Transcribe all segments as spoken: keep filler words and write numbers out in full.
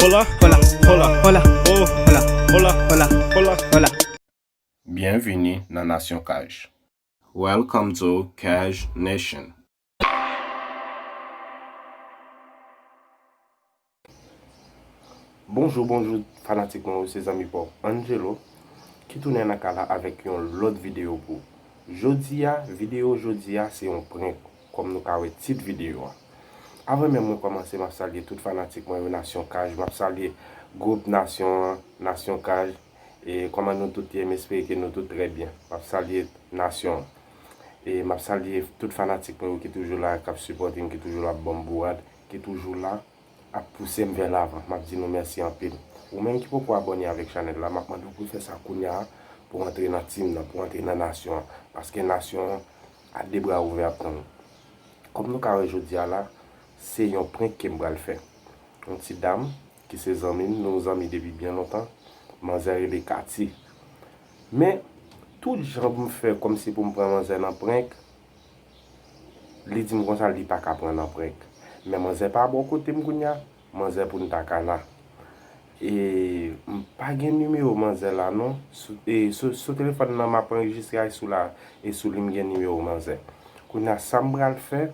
Hola, hola, hola, hola, oh, hola, hola, hola, hola, hola. Byenvini nan Nasyon Kaj. Welcome to Kaj Nation. Bonjou, bonjou, fanatik mwen yo, se zanmi pa w Angelo ki tounen nan kay la avèk yon lòt videyo pou ou. Jodi a, videyo jodi a, se yon prank, kòm nou ka wè tit videyo a. Avan menm mwen kòmanse, m ap salye tout fanatik mwen yo, Nasyon Kaj, m ap salye gwoup Nasyon an, Nasyon Kaj, e kòman nou tout ye, m espere ke nou tout trè byen. M ap salye Nasyon an. E m ap salye tout fanatik mwen yo ki toujou la, k ap sipòte m, ki toujou la ap ban m bourad, ki toujou la ap pouse m vè lavan. M ap di nou mèsi anpil. Ou menm ki poko abòne avèk chanèl la, m ap mande w pou w fè sa kounye a pou w antre nan team nan, pou w antre nan Nasyon an. Paske Nasyon an a de bra ouvè ap tann ou. Kòm nou ka wè jodi a la, se yon prank ke m pral fè. Yon ti dam ki se zanmi m, nou zanmi depi byen lontan. Manzè rele Katy. Men, tout jan pou m fè kòmsi pou m pran manzè nan prank, li di m konsa li pa ka pran nan prank. Men manzè pa bò kote m kounye a, manzè Punta Cana. E m pa gen nimewo manzè la non. Sou, e, sou, sou telefòn nan m ap anrejistre a, e sou la, e sou li m gen nimewo manzè. Kounye a, sa m pral fè,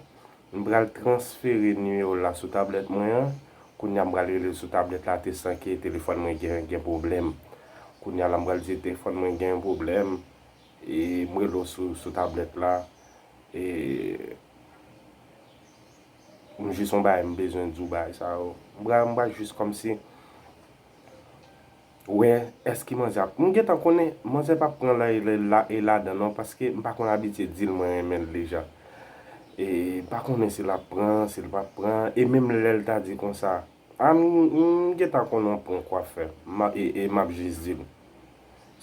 m pral transfere nimewo l la sou tablèt mwen an. Kounye a, m pral rele l sou tablèt la, te san ke telefòn mwen gen, gen pwoblèm. Kounye a la, m pral di telefòn mwen gen yon pwoblèm. E m rele w sou, sou tablèt la. E m jis yon bagay, m bezwen di w bagay sa yo. M pral, m pral jis kòmsi wè, èske manzè ap, m gentan konnen manzè p ap pran la e la, e ladan non, paske m pa konn abitye di l mwen renmen l deja. E m pa konnen si l ap pran, si l p ap pran, e menm lè l ta di konsa, a, m, m gentan konnen yon prank w ap fè, m a, e, e m ap jis di l.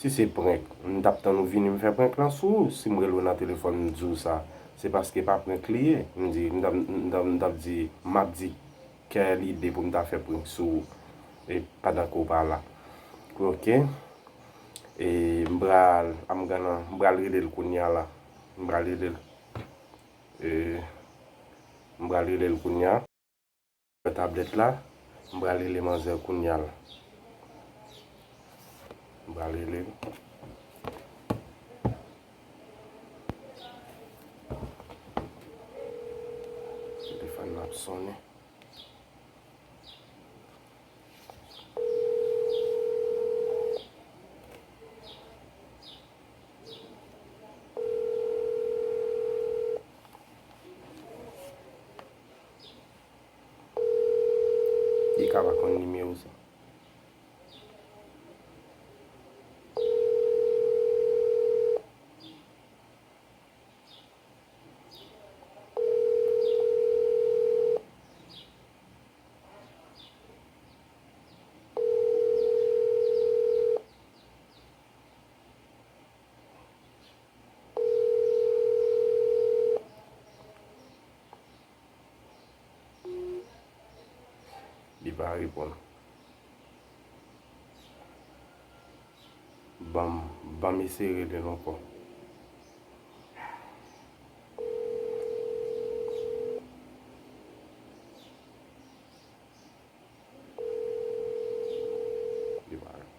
Si se prank, m t ap tann ou vini m fè prank lan sou ou, si m rele w nan telefòn m di w sa, se paske pa prank li ye, m di, m t ap, m t ap, m t ap di, m ap di, kè lide pou m ta fè prank sou ou, e pandan ke w pa la. Oke. E m pral, I'm gonna, m pral rele l kounye a la. M pral rele l. E m pral rele l kounye a. Tablèt la, m pral rele manzè kounye a la. M pral rele l. Telefòn nan ap sonnen. Li ka pa konn nimewo sa. Li pa reponn. Ban m, ban m eseye rele l ankò. Li pa reponn.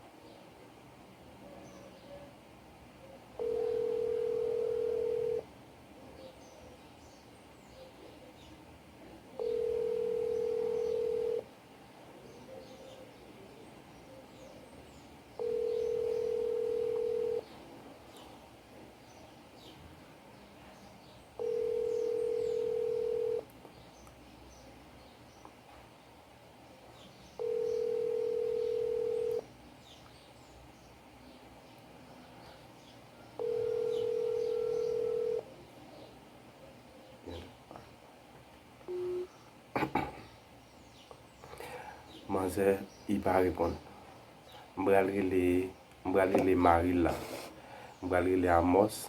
Manzè, li pa reponn. M pral rele, m pral rele mari l la. M pral rele Amos.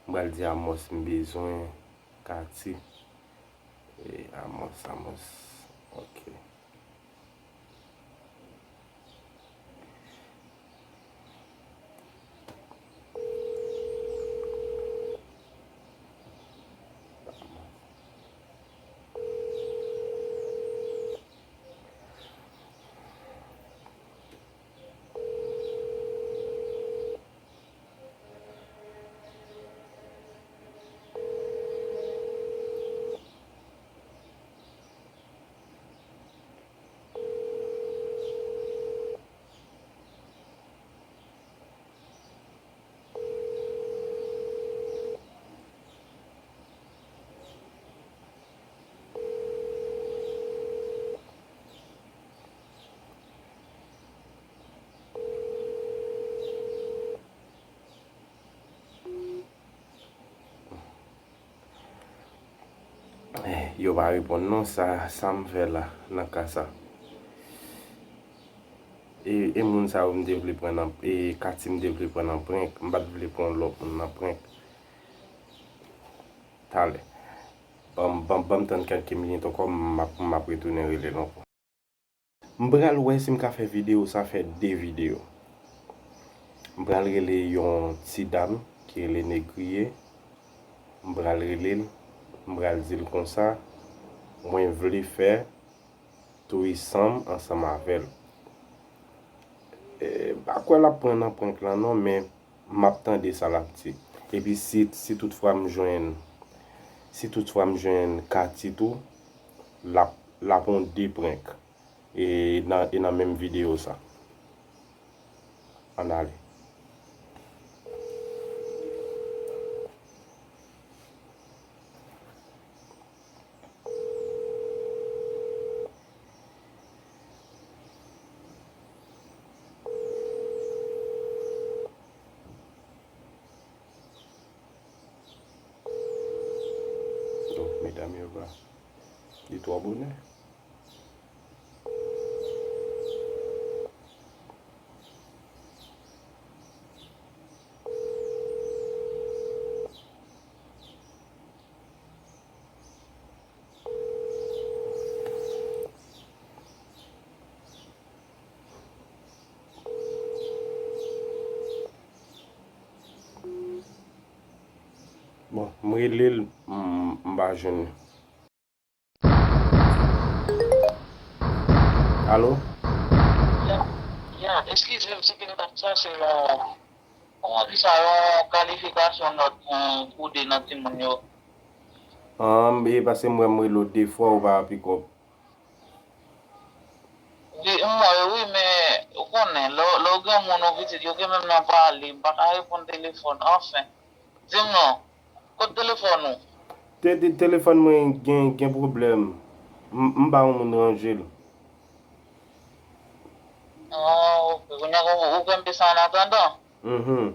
M pral di Amos m bezwen Katy. E, Amos, Amos. Ok. Yo pa reponn non, sa, sa m fè la, nan ka sa. E, e moun sa yo m te vle pran nan, e Katy m te vle pran nan prank, m pa t vle pran lòt moun nan prank. Talè. Ban m, ban, ban m tann kèlke minit ankò, m ap, m ap retounen rele l ankò. M pral wè si m ka fè videyo sa fè de videyo. M pral rele yon ti dam ki rele Negriye. M pral rele l, m pral di l konsa, mwen vle fè tourism ansanm avè l. E, m pa kwè l ap pran nan prank lan non, men m ap tande sa l ap di. Epi si, si toutfwa m jwenn, si toutfwa m jwenn Katy tou, l ap, l ap on de prank. E nan, e nan menm videyo sa. Ann ale. Oh, medam yo pa. Li twò bonè. Bon, m rele l, m, m pa jwenn li. Alo? Ya, ya, eskize m, se ke m t ap chache yon, kòman di sa, yon kalifikasyon nòt pou, pou de nan timoun yo. An, e paske m wè m rele w de fwa, ou pa pikòp. Wi, m wè wi, men ou konnen, lè, lè w gen moun ou pitit, yo gen menm nan pale, m pa ka reponn telefòn, anfen. Di m non, kot telefòn ou? Te, te, telefòn mwen gen, gen pwoblèm. M, m ba yon moun ranje l. Ah, ok. Kounye a, ou, ou kenbe sa an atandan? Mhm.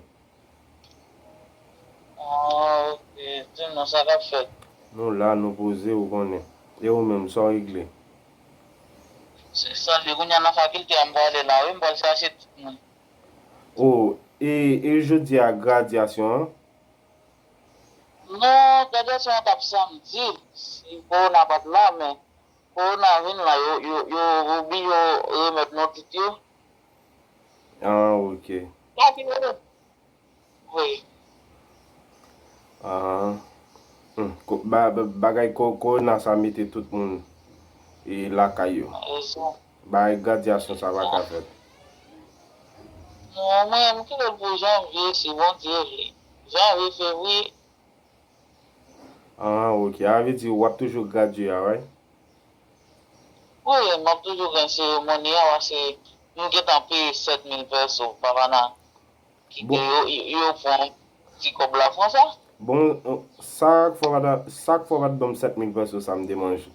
Ah, ok. Di m non, sa k ap fèt? Nou la, nou poze, ou konnen. E ou menm, sa w regle? Se Sandy, kounye a nan fakilte a m prale la, wi, m pral chache tout moun. Oh, e, e jodi a gradyasyon an? Non, gradyasyon an t ap samdi, si kowona pa t la, men kowona vin la, yo, yo, yo oblije remèt non tout yo. Ah, ok. Sa ki rele? Wi. Ah. Hmm. Ko-, ba-, ba-, bagay ko-, kowona sa mete tout moun e lakay yo. Egzak. Bagay gradyasyon sa pa ka fèt. Non, mwen, m kite l pou janvye, si Bondye vle. Janvye, fevriye. Ah, ok. A vle di w ap toujou gradye a, right? Wi, m ap toujou gen seremoni an, paske m gentan peye sèt mil pèso, papa nan. Kite yo, yo, yo pran ti kòb la konsa. Bon, sa k fè w pa ta, sa k fè w pa t ban m sèt mil pèso sa m te manje?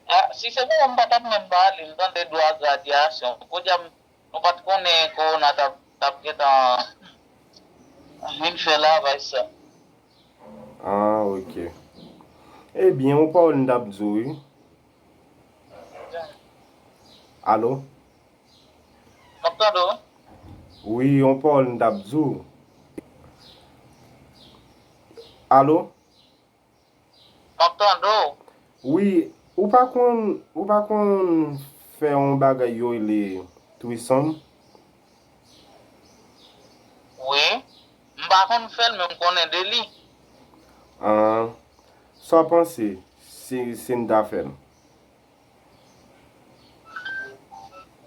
Ah, si se pou mwen, m pa t ap menm pale, m tande dwa gradyasyon. Kounye a, m, nou pa t konnen kowona t ap, t ap gentan vin fè lavaj sa. Ah, ok. Ebyen, yon pawòl m t ap di w, wi. Alo? M ap tande w. Wi, yon pawòl m t ap di w. Alo? M ap tande w. Wi, ou pa konn, ou pa konn fè yon bagay yo rele threesome? Wi, m pa konn fè l, men m konnen de li. Ah, sa w panse si, si n ta fè l?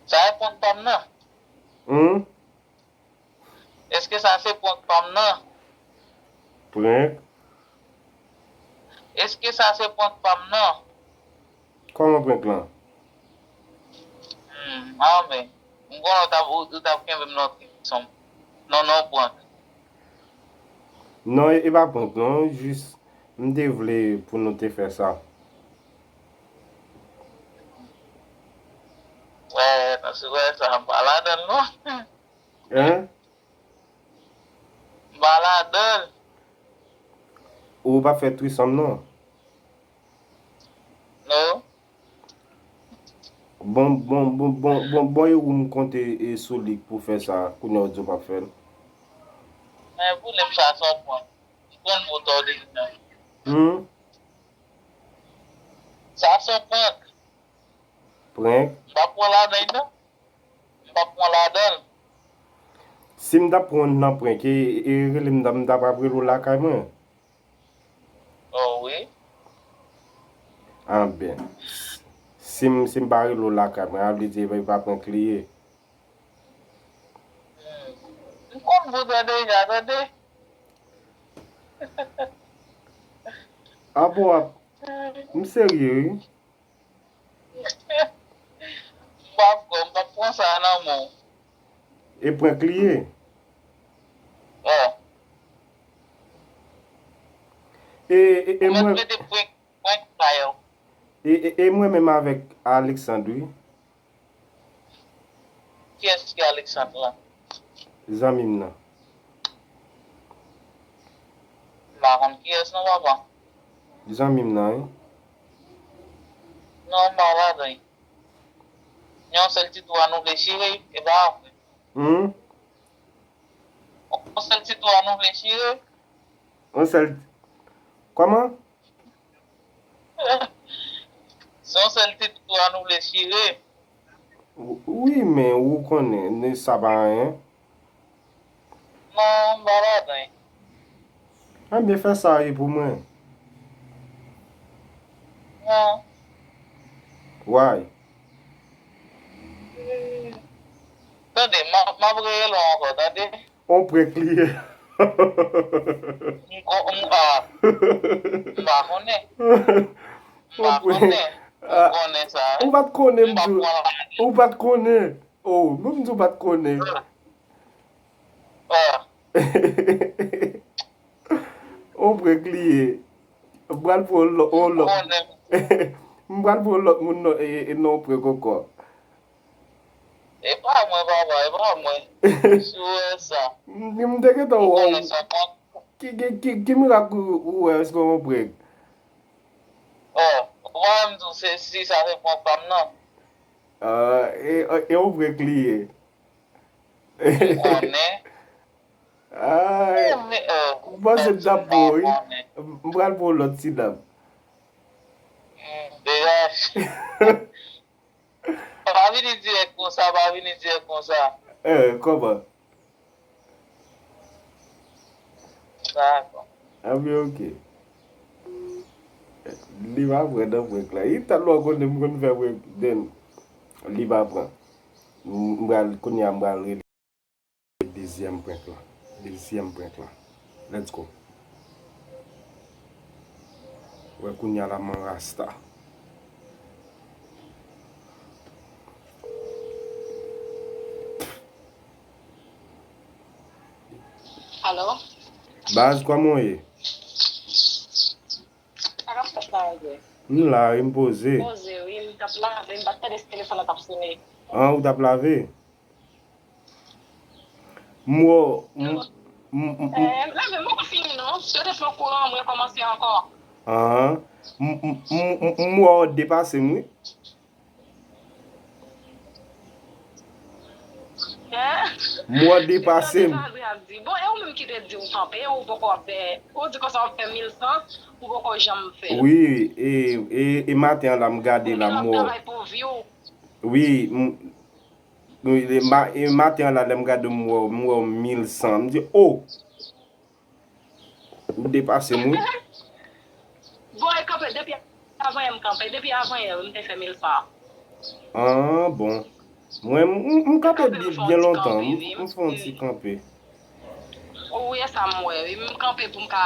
Sa e prank pa m nan? Hmm? Èske sa se prank pa m nan? Prank? Èske sa se prank pa m nan? Kòman prank lan? Hmm, ah, men. M konnen w t ap, ou, ou t ap kenbe m nan yon ti sonm. Non, non, prank. Non, e, e pa prank, non. Jis, m te vle pou nou te fè sa. Wè, nan sou wè sa, m pa ladan l, non. Hein? M pa ladan l. Ou pa fè threesome, non? Bon, bon, bon, bon, bon, bon, e ou m konte e sou li pou fè sa, kounye a w di w p ap fè l. Men pou lè m sa se yon prank. M konn pou tòde nan. Hmm? Sa se yon prank. Prank? M p ap pran ladan l non. M p ap pran ladan l. Si m t ap pran w nan prank, e, e rele m, m t ap rele w lakay mwen. Oh wi. Anben. Si m, si m pa rele w lakay mwen, a vle di e pa prank li ye. M konn pou tòde deja, tande. Apo ap. M serye wi. M p ap kwè, m p ap pran sa nan men w. E prank li ye. Oh. E, e, e Ou mèt mwen, mete prank, prank sa yo. e, e, e mwen menm avèk Alexandre wi. Kiyès ki Alexandre la? Zanmi m nan. M pa konn kiyès non, papa. Zanmi m nan wi. Non, m pa ladan. Yon sèl ti tou a nou vle chire, e pa vre. Hmm? Yon sèl ti tou a nou vle chire. Yon sèl. Kòman? Se yon sèl ti tou a nou vle chire. Wi, men ou konnen, ne sa pa anyen. Non, m pa ladan. Anben, fè sa e pou mwen. Non. Why? Tande, m ap, m ap reyèl ou ankò, tande. On prank li ye. M ko-, m, ah, m pa konnen. M pa konnen. Ou konnen sa, wi. Ou pa t konnen, m di w. Ou pa t konnen. Oh, mwen m di w pa t konnen. Ah. On prank li ye. M pral pran yon lò-, yon lòt. M pral pran yon lòt moun nan, e, e nan yon prank ankò. E pa mwen, papa, e pa mwen. Si w wè sa. M, m te gentan wè w. Ou konnen sa prank. Ki, ki, ki, ki mirak ou, ou wè, èske yon prank? Oh, ou pa wè m di w se, si sa se prank pa m nan. Ah, e, e, e yon prank li ye. Ou konnen. Ay, Men, oh, m panse m t ap bon, wi. konnen. M pral pran yon lòt ti dam. Hmm, degaj. Pa vini dirèk konsa, pa vini dirèk konsa. Eh, kòman? Dakò. Anben, oke. Li pa pran nan prank la. Li tèlman konnen m konn fè prank, then li pa pran. M, m pral, kounye a m pral rele dezyèm prank la. Dezyèm prank la. Let's go. Wè kounye a la man rasta. Alo? Baz, kòman w ye? Sa k ap fèt la, Roger? M la, wi, m poze. Poze, wi, m t ap lave, m pa t tande si telefòn nan t ap sone. An, ou t ap lave? M wè w, m, m, m, m, Eh, lave m poko fini, non. Yo te pran kouran, m rekòmanse ankò. An, m, m, m, m, m wè w depase m, wi. Eh? M wè w depase m. Sa Adrien ap di. Bon, e ou menm ki te di ou kanpe, ou poko ap fè, ou di konsa w ap fè mil san, ou poko janm fè. Wi, e, e, e maten an la, m gade la, m wè w. Travay pou vi w. Wi, m, wi, e ma-, e maten an la, lè m gade w, m wè w, m wè w mil san. M di, oh! Ou depase m, wi. Bon, e kanpe, depi avanyè m kanpe, depi avanyè m te fè mil san. Ah, bon. Mwen, m, m, m kanpe byen lontan. M, m fè yon ti kanpe. Wi, e sa m wè, wi. M kanpe pou m ka,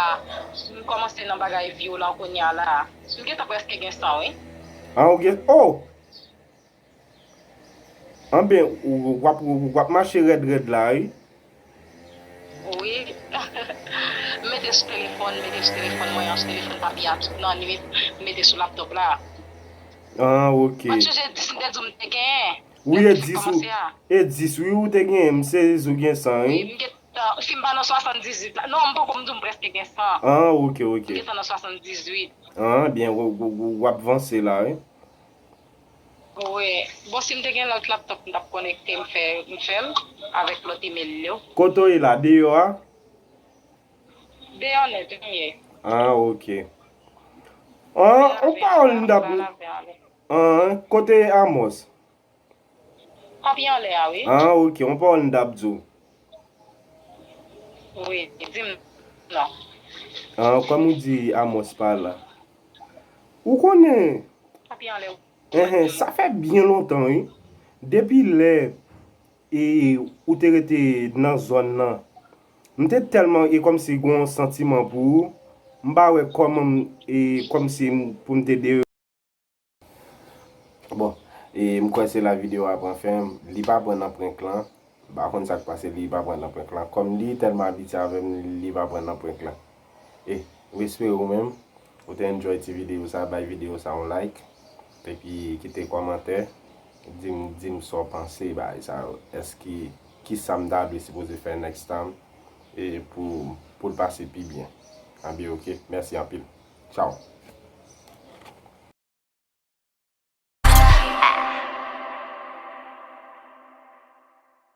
m kòmanse nan bagay vi w lan kounye a la. M gentan prèske gen san, wi. Ah, ou gen, oh! Anben, w, w ap, w ap mache rèd rèd la, wi. Wi. M mete sou telefòn, mete sou telefòn mwen an, sou telefòn papi a tout nan nwit, m mete sou laptòp la. Ah, ok. Ou pa t sonje dis m te di w m te genyen? Wi, e dis ou, e dis wi ou te genyen, m sezi ou gen san, wi. Wi, m gentan, si m pa nan swasanndizuit la, non, m poko, m di w m prèske gen san. Ah, ok, ok. M gentan nan swasanndizuit. Ah, byen, w, w, w, w ap vanse la, wi. Wi. Bon, si m te gen lòt laptop, m t ap konekte, m fè, m fè l avèk lòt email yo. Kote w ye la, deyò a? Deyò nèt, m ye. Ah, ok. Ah, yon pawòl m t ap. Ah, kote Amos? Papi anlè a, wi. Ah, ok, yon pawòl m t ap di w. Wi, di m non. Ah, kòm ou di Amos pa la. Ou konnen. Papi anlè. Enhen, sa fè byen lontan, wi. Depi lè e, ou te rete nan zòn nan, m te tèlman, e kòmsi gen yon santiman pou ou, m pa wè kòman m, e kòmsi m, pou m te de. Bon, e m kwè se la videyo a pran fen, li pa pran nan prank lan. M pa konn sa k pase, li pa pran nan prank lan. Kòm li tèlman abitye avè m, li pa pran nan prank lan. E, m espere ou menm, ou te enjoy ti videyo sa, bay videyo sa yon like. Epi kite kòmantè, di m, di m sa w panse bagay sa yo. Èske, kisa m ta dwe sipoze fè next time, e pou, pou l pase pi byen. Anben, ok. Mèsi anpil. Tchao.